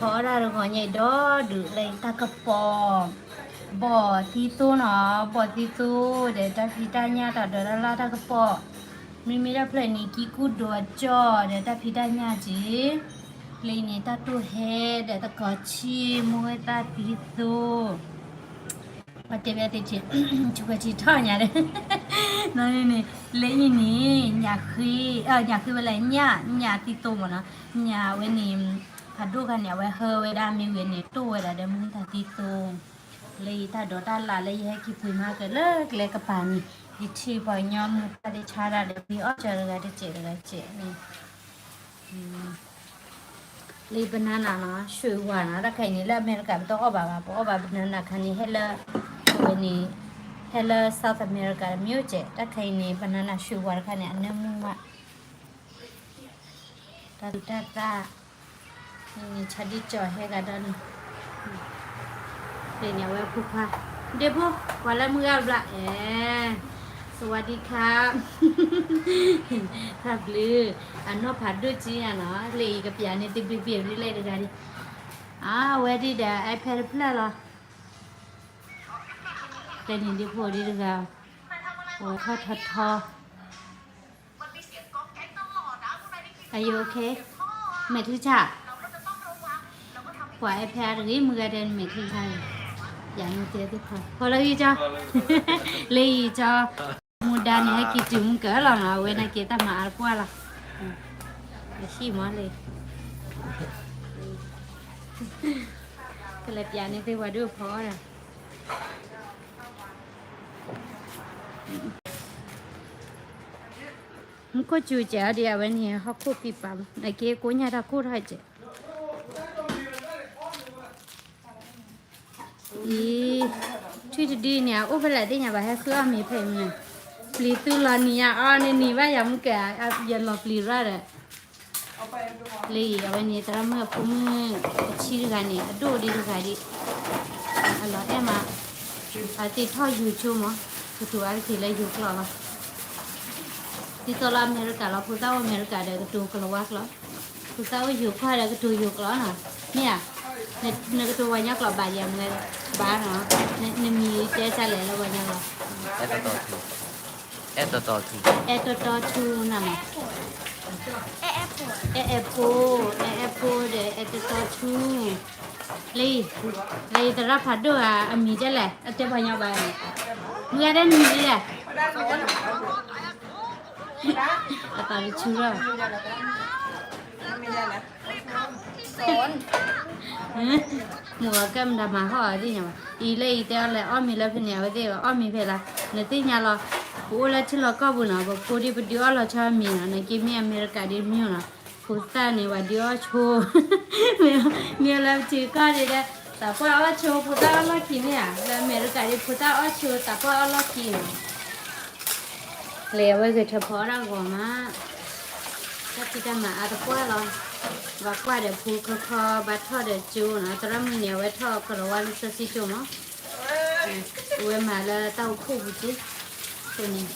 ဖီအီၣ်ဒၣ်တဂီၤညါအံၤဒီဒုးလၢတၢ်ကပီၤ, ဘီၣ်သံသိနီၤ, ဘီၣ်သံသိဒီးတၢ်ဖံးတၢ်ညၣ်တၢ်ဒိးတၢ်လၢ်တၢ်ကပီၤ, မ့မ့ၢ်တၢ်ဖျၢၣ်န့ၣ် ကံကူၣ်ဒိးကၠီၣ်ဒီးတၢ်ဖံးတၢ်ညၣ်က့ၤ, လၢအံၤန့ၣ် တၢ်တိၢ်ဟဲဒီးသကိးဆံမိၢ်ဝဲသၣ်သံသိ ပှၤတဲဘၣ်သ့ၣ်ထံ, ဆူၣ်ကွဲထံထီၣ်ညါဒီး, နီၢ်န့ၣ်န့ၣ်, လၢအံၤန့ၣ် ညၣ်ဃ့, ညၣ်ဃ့ဝဲလဲၣ်, ညၣ်, ညၣ်သံသိမ့ၢ်နီၤ, ညၣ်ဝဲန့ၣ်, ဖးဒိၣ်ခါန့ၣ် အဝဲဟၢဝဲဒၣ်မ့ၢ်ဝဲန့ၣ် တိၢ်ဝဲဒၣ်ဒီးမုၢ်သၣ်သံသိ, လၢယတၢ်ဒိးတၢ်လၢ်လၢယဟဲက့ၤပှ့ၤမးကလၢကျဲကပၤန့ၣ်, ယထံၣ်ပှၤကညီမုၢ်ပှၢ်ဒဲးဆါဒၣ်ဒီးပှ့ၤအီၣ်ကၢတဂၤတစဲးတဂၤတစဲးန့ၣ် လၢ banana နီၤ, ဆွေဝါနီၤ, တၢ်ခဲအံၤန့ၣ် လၢအမဲရကၤပတအီၣ်ဘၣ်ဘၣ်, ပအီၣ်ဘၣ် banana ခါန့ၣ် ဟဲလၢ, အဝဲန့ၣ်, ဟဲလၢ South America တမ့ၢ်အိၣ်ကဲး, တၢ်ခဲအံၤန့ၣ် banana ဆွေဝါတခါန့ၣ် အနၢမူမး, တၢ်သူတၢ်သၣ်, န့ၣ် ဆါဒံကၠီၤဟဲဂၤဒီးန့ၣ် ဖဲန့ၣ် အဝဲဖိခွါ, ဒ့ဖိ, ပှၤလၢမုၢ်ဂၢ်ဘျါ, အဲ, စဝၤဒံခါ, တၢ်ဘျုး, အနီၢ်ဖးဒိၣ်ကံယါနီၤ, လၢအံၤကပျးန့ၣ် တဘ့ၣ်ဘ့ၣ်ဘျုးလဲၣ်တဂၤဒံး, အဝဲဒ်ဒီး iPad တဖျၢၣ်လီၤ, ဖဲန့ၣ်ဒ့ဖိဒ်တဂၤ, အဝဲထီၣ်ထီထီ Are you okay? မဲာ်ချံဆၣ်, ပှၤအဲၣ်ဖဲအါတဂ့ၤ မုၢ်ဂၤဒဲးန့ၣ်မဲာ်ချံဆၣ်, ယၤမ့ၢ်တဲသ့ၣ်ခီ, ဖီလၢဂံၢ်ကၠီ, လၢဂံၢ်ကၠီ, မူဒါန့ၣ် ဟဲက့ၤတုၤမုၢ်ကၢလီၤနီၤ, အဝဲန့ၣ်က့ၤတၢ်မၤအါတပှၢ်လီၤ, ဟံၣ်မးလံ, ကလဲၤပျးန့ၢ်သ့ၣ်ဝဲဒုးဖီအီၣ်ဒီး မူခိၣ်စူၤစဲးအီၤဒ်အဝဲန့ၣ် ဟီၣ်ခိၣ်ဖံးပာ်မး, နက့ကိးညါတၢ်ခိၣ်ထီၣ်စဲး, အံၤ, ထွံၣ်တဒုန့ၣ် အအိၣ်ဖဲလဲၣ်သ့ၣ်ညါဘၣ် ဟဲဃုအီၣ်မ့ၤဖဲမ့ၢ်, ပျံၤသူလီၤနံၤညါအီၤန့ၣ် နံၤဘၣ်ယၤမုၢ်ကဲ, ယလီၤပျံၤရၣ်ဒီး လၢအံၤ အဝဲန့ၣ် သရၣ်မုၣ်အဖိမုၣ်အဆံတဂၤန့ၣ် အဒိၣ်ဒံးတဂၤဒံး, အလီၤအဲၣ်မး, အသ့ၣ်ထီၣ်ယိၤဆိမး, ကတိၤအါတက့ၢ်လၢယိၤကျိာ်လီၤ, ဒ်သိးလၢအမဲရကၤလီၤ, ဖိသၣ်အိၣ်အမဲရကၤဒီးကတိၤကလၤဝါကျိာ်, ဖိသၣ်အိၣ်ယိၤကီၢ်ဒီးကတိၤယိၤကျိာ်နီၤ, မ့ၢ်ဧါ, နကတိၤဝဲညီကျိာ်ဘၣ်ယၤမ့ၢ်, ဘၣ်နီၤ, နမံၤတဲတၢ်လဲၣ်လၢဝဲညီလီၤ အဲၣ်တီတီထူ, အဲၣ်တီတီထူ, အဲၣ်တီတီထူနီၤ, အဲၣ်အဲၣ်ဖိ, အဲၣ်အဲၣ်ဖိ, အဲၣ်အဲၣ်ဖိဒီး အဲၣ်တီတီထူ, လၢ, လၢယသရၣ်ဖးဒိၣ်ဧါ အမံၤဒ်လဲၣ် အတဲပှၤညီဘၣ်န့ၣ်, မုၢ်ဂၤဒဲးနမံၤဒ်လဲၣ်, အသးတဆူလီၤ မိၢ်အကဲမတၤမၤဟီၣ်အီၤသ့ၣ်ညါဘၣ်, အံၤလၢအံၤတဲအီၤလဲၤအီၣ်မ့ၤလၢဖဲန့ၣ် အဝဲသ့ၣ်အီၣ်မ့ၤဖဲလၢ, နသ့ၣ်ညါလီၤ, ပအိၣ်လၢထံလီၢ်ကီၢ်ပူၤနီၤ, ပဖိဒံးပဒုးအီၣ်လီၤဆီအမ့ၤနီၤ, နက့မ့ၢ်အမဲရကၤဒ်မ့ၢ်နီၤ, ဖိသၣ်န့ၣ် ပှၤဒုးအီၣ်ဆိ, မ့ၢ်လၢပထံကီၢ်ဒ်ဒီး, သးပှၢ်အီၣ်ဆိ ဖိသၣ်အီၣ်လီၢ်ခံန့ၣ်ဧါ, လၢအမဲရကၤဒ် ဖိသၣ်အီၣ်ဆိ သးပှၢ်အီၣ်လီၢ်ခံနီၤ လၢအဝဲဂဲၤထၢၣ်ဖီအီၣ်ဒၣ်ဂီၤမး, တၢ်ဖံးတၢ်မၤအါတပှၢ်လီၤ, ဘၣ်ကွၢ်ဒီးဖိခီခီ, ဘၣ်ထီၣ်ဒီးကၠိနီၤ, သရၣ်မုၣ်န့ၣ် အဝဲထီၣ်ကလၤဝါလၢစီဆှံကၠိမး, အဝဲမၤလၢတၢ်အိၣ်ဖှိၣ်ပူၤက့, အဃိန့ၣ်,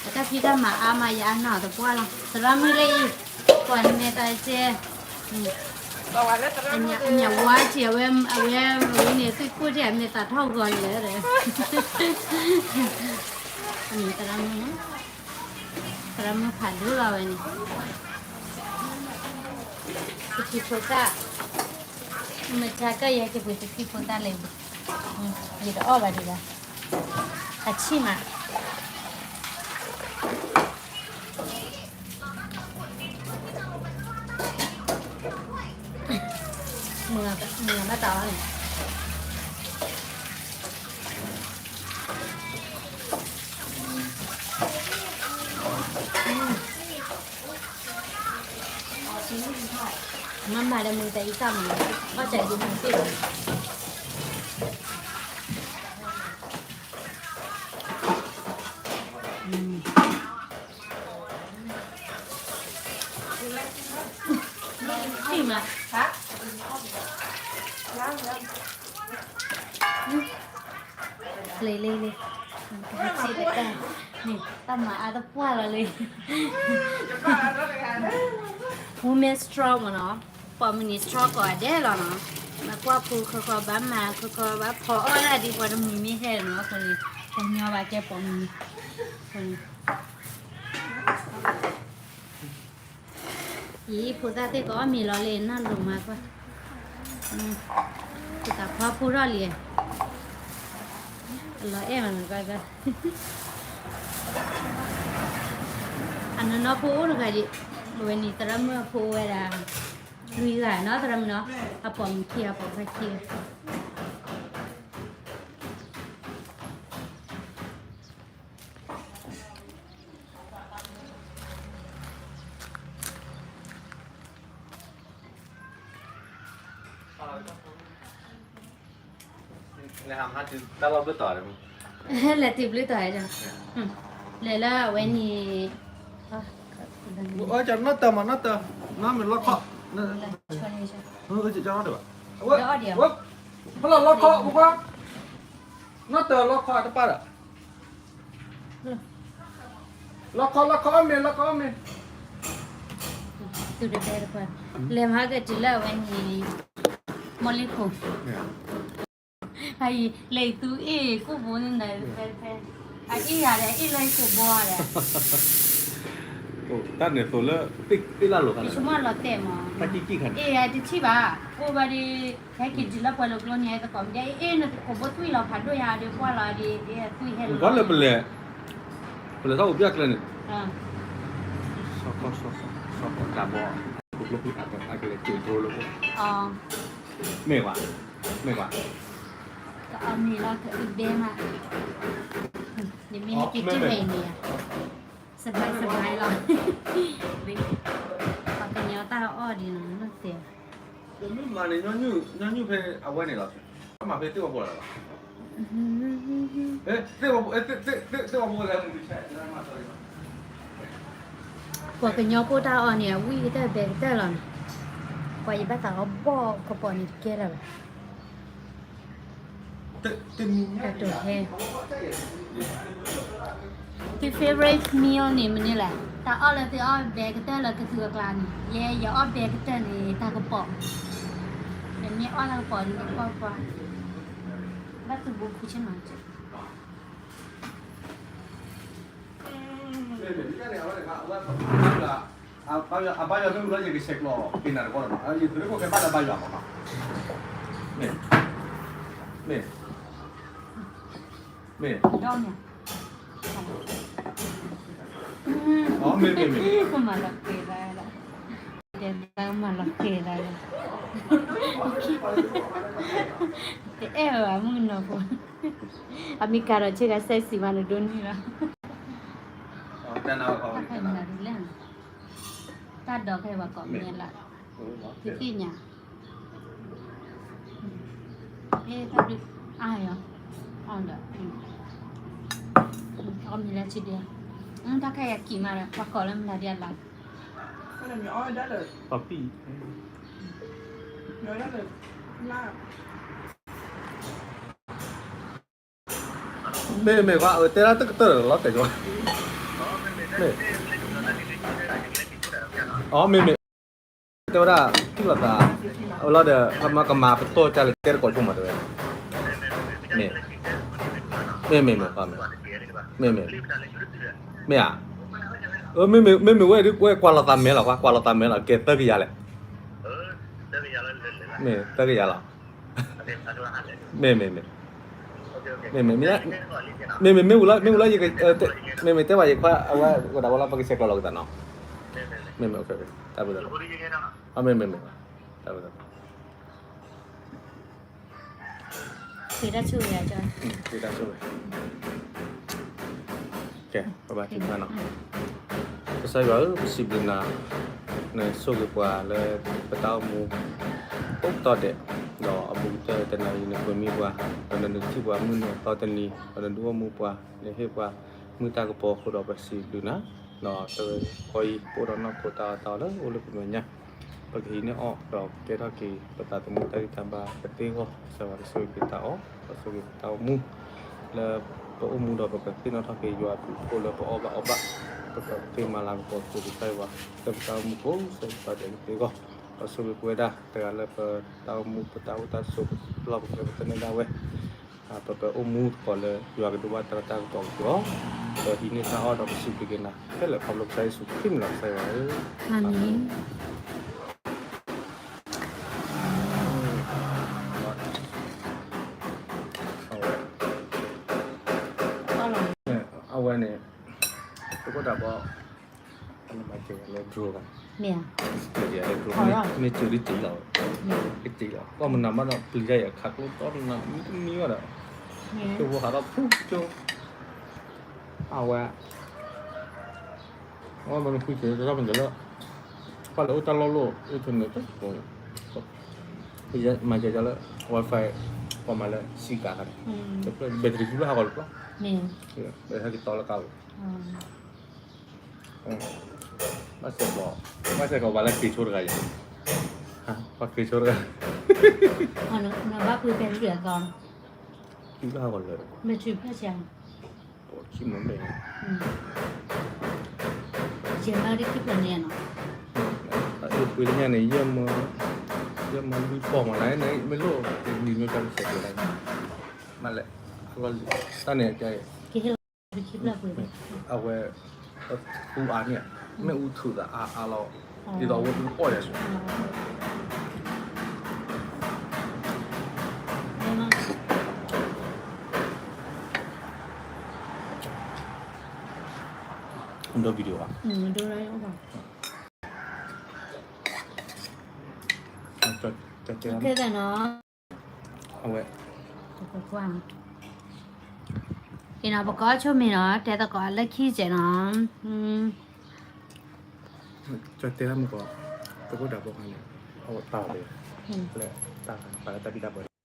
အတၢ်ဖံးတၢ်မၤအါမးယအါနီၤတပှၢ်လီၤ, သရၣ်မုၣ်လၢအံၤ, ကွၢ်နမဲာ်သးကဲ အညၣ်ဝါက့ၤ အဝဲ, အဝဲ, အဝဲန့ၣ် သုးခိၣ်ထံၣ်အမဲာ်သးထီၣ်ဂီၤန့ၣ်လၢ, သရၣ်မုၣ်, သရၣ်မုၣ်ဖးဒိၣ်လီၤဝဲန့ၣ်, ပထံဖိသၣ်, မတၤကယဲၢ်ကပှ့ၤတထံဖိသၣ်လဲၣ်, ယတအီၣ်ဘၣ်ဒံးဘၣ်, အဆံၣ်မး မုၢ်ဘၣ်တၢ်အီၣ်န့ၣ်, မၤမၤဒီးမုၢ်တၢ်အံၤတၢ်မၤ, ဘၣ်ဆၣ်ယမၤသ့ၣ်ဘၣ် ထံၣ်မး, လ့လ့လ့, ထံၣ်တၢ်, န့ၣ် တၢ်မၤအါတပှၢ်လီၤလံ, Women Strong မ့ၢ်နီၤ, ပိာ်မုၣ်န့ၣ် ဆှီကိးဂၤဒဲးလီၤနီၤ. မ့ၢ်ကွၢ်ဖိ ခီခီဘၣ်မၤ ခီခီဘၣ်ဖီအီၣ်ဒၣ်ဒ်ပှၤတမှံၤမ့ၢ်ဟဲနီၤ. အဃိန့ၣ် ပှၤကညီဘၣ်ကဲပိာ်မုၣ်န့ၣ် အဃိန့ၣ် အံၤ ဖိသၣ်သ့ၣ်ကအီၣ်မ့ၤလီၤလံ နၢ်လိၤမးကွၢ်, တၢ်ခွါဖိထီၣ်လံ, အလီၤအဲၣ်မးနီၤကွၢ်, အနီၢ်နီၢ်ဖိအိၣ်တဂၤဒံး, အဝဲန့ၣ်သရၣ်မုၣ်အဖိအိၣ်ဝဲဒၣ် လွံၢ်ဂၤနီၤ သရၣ်မုၣ်နီၤ, အပိာ်မုၣ်ခံဂၤ အပိာ်ခွါခံဂၤ. လဲၤတုၤဘျုးတီၤ, လဲၤလၢအဝဲန့ၣ်, နီၢ်တၢၤမး နီၢ်တၢၤ, နီၢ်မ့ၢ်လီခီ, ဖလီၢ်လီခီ, ပကွၢ်, နီၢ်တၢၤလီခီတပၢ်ဒီး လီခီ လီခီ အီၣ်မ့ၤ လီခီ အီၣ်မ့ၤ, သုတတဲတပှၢ်, လဲၤမၤက့ၤတုၤလၢအဝဲန့ၣ်, မီၢ်လ့ၣ်ခိၣ်, အံၤ လဲၤအံၤသုအ့ၣ်ကိၣ်ဘိန့ၣ်, အအ့ၣ်ယၤဒီး အ့ၣ်လၢကိၣ်ဘိဒီး, တၢ်န့ၣ်သိးလၢ သ့ၣ်လၢလိၤခါန့ၣ်, ယဆိကမိၣ်လီၤတဲာ်မး, တၢ်ကံၣ်ကံၣ်ခါန့ၣ်, အ့ၣ်ယၤတထံၣ်ဘၣ်, အိၣ်ဘၣ်ဒီး ဟဲက့ၤတုၤလၢပှဲၤလိာ်ကျိန့ၣ် သကိးမ့ၢ်ဒဲအ့ၣ် နကိၣ်ဘိသွံၣ်လီၤဖးဒိၣ်ယၤဒီး ကွၢ်လီၤဒီး ဒ်သွံၣ်ဟဲလီၤ, ကွၢ်လၢပလဲၤ, ပလဲၤထီၣ်အိၣ်ပျၢ်ကျဲန့ၣ်, စီၤကီၢ် စီၤကီၢ် စီၤကီၢ်တၢ်ဘီ, ကျိကျိအကလဲၤက့ၤဒိလၢအိၣ်, မ့ၢ်ကွၢ်, မ့ၢ်ကွၢ်, ကအီၣ်မ့ၤလီၤ ကအုဘဲမး, နမ့ၢ်ဟဲက့ၤတုၤဝဲအံၤန့ၣ်, စဘၢၣ်စဘၢၣ်လီၤ, ပှၤကညီတၢ်အီၣ်ဒ်နီၤ နီၢ်တဲာ် တမ့ၢ်မၤန့ၣ် ညီနုၢ်ဖဲအဝဲန့ၣ်လီၤ, မၤဖဲသ့ၣ်ဝီဖိလီၤ, သ့ၣ်ဝီဖိ, ပှၤကညီဖိတၢ်အီၣ်န့ၣ် အဝံၣ်ကတၢၢ်ဘဲကတၢၢ်လီၤန့ၣ်, ပှၤယဘၣ်သးအီၣ်ဘီၣ်ကပီၤန့ၣ်တကဲလၢၤဘၣ်. တၢ်တိၤဟဲ, သု favorite meal န့ၣ် မနုၤလဲၣ်, တၢ်အီၣ်လၢသုအီၣ်ဘဲကတၢၢ်လၢကသူအကျါန့ၣ်, ယဲယအီၣ်ဘဲကတၢၢ်န့ၣ် တၢ်ကပီၤ, ယမ့ၢ်အီၣ်တၢ်ကပီၤန့ၣ် ယကွၢ်ကွၢ်, ဘၣ်သူဘူးခူဆ့ၣ်နီၤ အဘါယွၤမ့ၢ်မုၢ်လီၤ ယကဆဲးကျိးက့ၤနၤတဘီလီၤ, ယသုးရ့ၣ်ခိၣ်ကဲဘၣ်လၢဘါယွၤမး, မ့ၢ်, မ့ၢ်, မ့ၢ်, မ့ၢ်, မ့ၢ်, တအဲၣ်ဝဲမုၣ်နီၢ်ဖိ, အမ့ၢ်ကၤဒီးဆ့ကၤ sexy မးနဒိၣ်န့ၢ်လီၤ, တၢ်ဒီးခဲအံၤပှၤကိးမ့ၢ်လၢ, သုသ့ၣ်ညါ, အီၣ်ဒီး, အီၣ်မ့ၤလၢဆံဒံး, တၢ်ခဲအံၤအကံၣ်မးဒီး ပှၤကိးလၢမနုၤဒ်အလါ, ပှၤပံၣ်, မ့ၢ်မ့ၢ်ကွၢ် အဝဲတဲဒၣ်တကတၢၢ်လီၤတဲာ်ကီး, မ့ၢ်, အီ မ့ၢ်မ့ၢ်, တဲဝဲဒၣ်, ထံၣ်လိာ်သး, အဝဲလီၤဒီး ကမၤပတီၢ်ကၢ်လၢတဲတကိးဆိကမိၣ်တဲဝဲ, မ့ၢ်, မ့ၢ်မ့ၢ်မ့ၢ်, မ့ၢ်မ့ၢ်, မ့ၢ်ဧါ, မ့မ့ၢ်ဝဲဒ်ဝဲကွၢ်လိာ်သးမဲာ်လီၤ ကွၢ်လိာ်သးမဲာ်လီၤ ကဲသၢကယၤလဲၣ်, မ့ၢ်သၢကယၤလီၤ, မ့ၢ်မ့ၢ်မ့ၢ်, မ့မ့ၢ်မ့ၢ်ဝံၤလီၤ မ့မ့ၢ်မ့ၢ်ဝံၤလီၤ ယက, မ့မ့ၢ်တဲဘၣ်ယခွါ အဝဲကဒၣ်ဝဲလီၤ ပကဆဲးကျိးလိာ်ကသးနီၤ, မ့မ့ၢ်, တၢ်ဘျုး, မ့မ့ၢ်မ့ၢ်, တၢ်ဘျုး ကဲ ပဘၣ်သံကွၢ်နီၤ, ကစၢ်ယွၤဧၢ ပစံးဘျုးနၤ, နဆိၣ်ဂ့ၤပှၤလၢပတၢ်အိၣ်မူ အိၣ်ကတီၢ်ဒဲး, ဒီးအဘူးကတၢၢ်တနၤအံၤ နကွဲမုာ်ပှၤ, ဒီးနဒုးထံၣ်ပှၤမုၢ်နံၤအသီတနံၤ, ဒီးနဒုးအိၣ်မူပှၤ, နဟ့ၣ်ပှၤမုၢ်တၢ်ကပီၤအဃိဒီး ပစံးဘျုးနၤ, ဒီးတဂီၤအံၤ ပအိၣ်ဒီးနီၢ်ခိတၢ်အီၣ်တၢ်အီလၢအိၣ်လၢပမဲာ်ညါ ပကဟံးန့ၢ်အီၣ် ဒီးကဲထီၣ်က့ၤ ပသးသမူတၢ်ဂံၢ်တၢ်ဘါကသ့အဂီၢ်, ကစၢ်ယွၤကဆိၣ်ဂ့ၤက့ၤတၢ်အီၣ်, ဒီးဆိၣ်ဂ့ၤပတၢ်အိၣ်မူ, လၢပအိၣ်မူဒီးပကသ့ၣ်နီၣ်ထီၣ်က့ၤယွၤအဘျုးအဖှိၣ်လၢပအီၣ်ဘၣ်အီဘၣ်, ပကသ့မၤလၤကပီၤသကိးကစၢ်ယွၤ, လၢပတၢ်အိၣ်မူကိးဆၢကတီၢ်ဒဲးကသ့အဂီၢ်, ပဆိၣ်ဂ့ၤပဝဲဒၣ် တဂၤလၢပတၢ်အိၣ်မူ ပတၢ်အိၣ်တၢ်ဆိး ပလီၢ်ပကျဲ ပသန့ၤဒၣ်ဝဲ, ပကအိၣ်မူသကိးလၢ ယွၤကဒိးဘၣ်တၢ်လၢတၢ်ကပီၤကပီၤ, ဒီးဟံးန့ၢ်တၢ်အီၣ်ဒီးပစံးဘျုးက့ၤနၤခဲလၢာ် ခီဖျိကစၢ်ယ့ၣ်ၡူးခရံာ်မံၤလီၤ ကစၢ်ယွၤဧၢ, အၤမ့ၣ်. အဝဲန့ၣ် ပကတၢၢ်ဘီ မၤစၢၤယၤလၢ drone ဘၣ်, မ့ၢ်ဧါ, မ့ၢ်စၢၤဒ်စံးလီၤ, ကစၢ်လီၤ ပှၤမနုၤမးဒီး ပျံၤတၢ်ယၤခးကျိတီနၤ မံတမံဘၣ်ဒီး, ကၠိဖိဟးထီၣ်ဖုကၠိ, အဝဲ အဝဲမ့ၢ်နဃုစၢၤတၢ်မၤစၢၤလၢ ပှၤလၢအိၣ်တၢ်လီၢ်လီၢ် internet တၢ်ကိး မၤစၢၤလၢ Wi-Fi ပှၤမၤလၢစံကၤခါန့ၣ်, battery စုလၢဟးဂီၤလၢပျီ, ဟဲက့ၤတီလၢကါပူၤ, ဘၣ်ဆဲးကီး ဘၣ်ဆဲးကီးပှၤလၢက့ၤဆိတဂၤအံၤ, ပှၤက့ၤဆိတဂၤ, နဘၣ်ကွံာ် battery အသီ, စုလၢဟးဂီၤလၢ battery ဖျၢၣ်ဆံး ခံမံးဘဲၣ်, ယဲမၤဒ်ခံဖျၢၣ်န့ၣ်နီၤ, အပှ့ၤလၢညါန့ၣ် ယဲမၤ, ယဲမၤလွံၢ်ပီၢ်မး နမ့ၢ်လိၣ် တနံၤမ့ၢ်ကါတစဲးကဲး, မးလဲၣ်, အလီၢ်လံၤ တၢ်န့ၣ်ကဲ, အဝဲ အူအါန့ၣ်, မ့ၣ်အူထုးသးအါအါလီၤ, ဒ်သိးအဝဲအူအီၣ်ယၤဆိ ဒီ video ဘၣ်, တဲတဲနီၤ, အဝဲ အံၤနီၤ ပကအီၣ်ဆိမ့ၤနီၤ တဲသကိးလၢခံစဲးနီၤ, တဲမ့ၢ်ကီး သကိးတၢ်ဖိခါန့ၣ် အဝဲတၢ်လီၤ, လၢတၢ်ပာ်လၢတၢ်ဘံၣ်တၢ်ဘၢ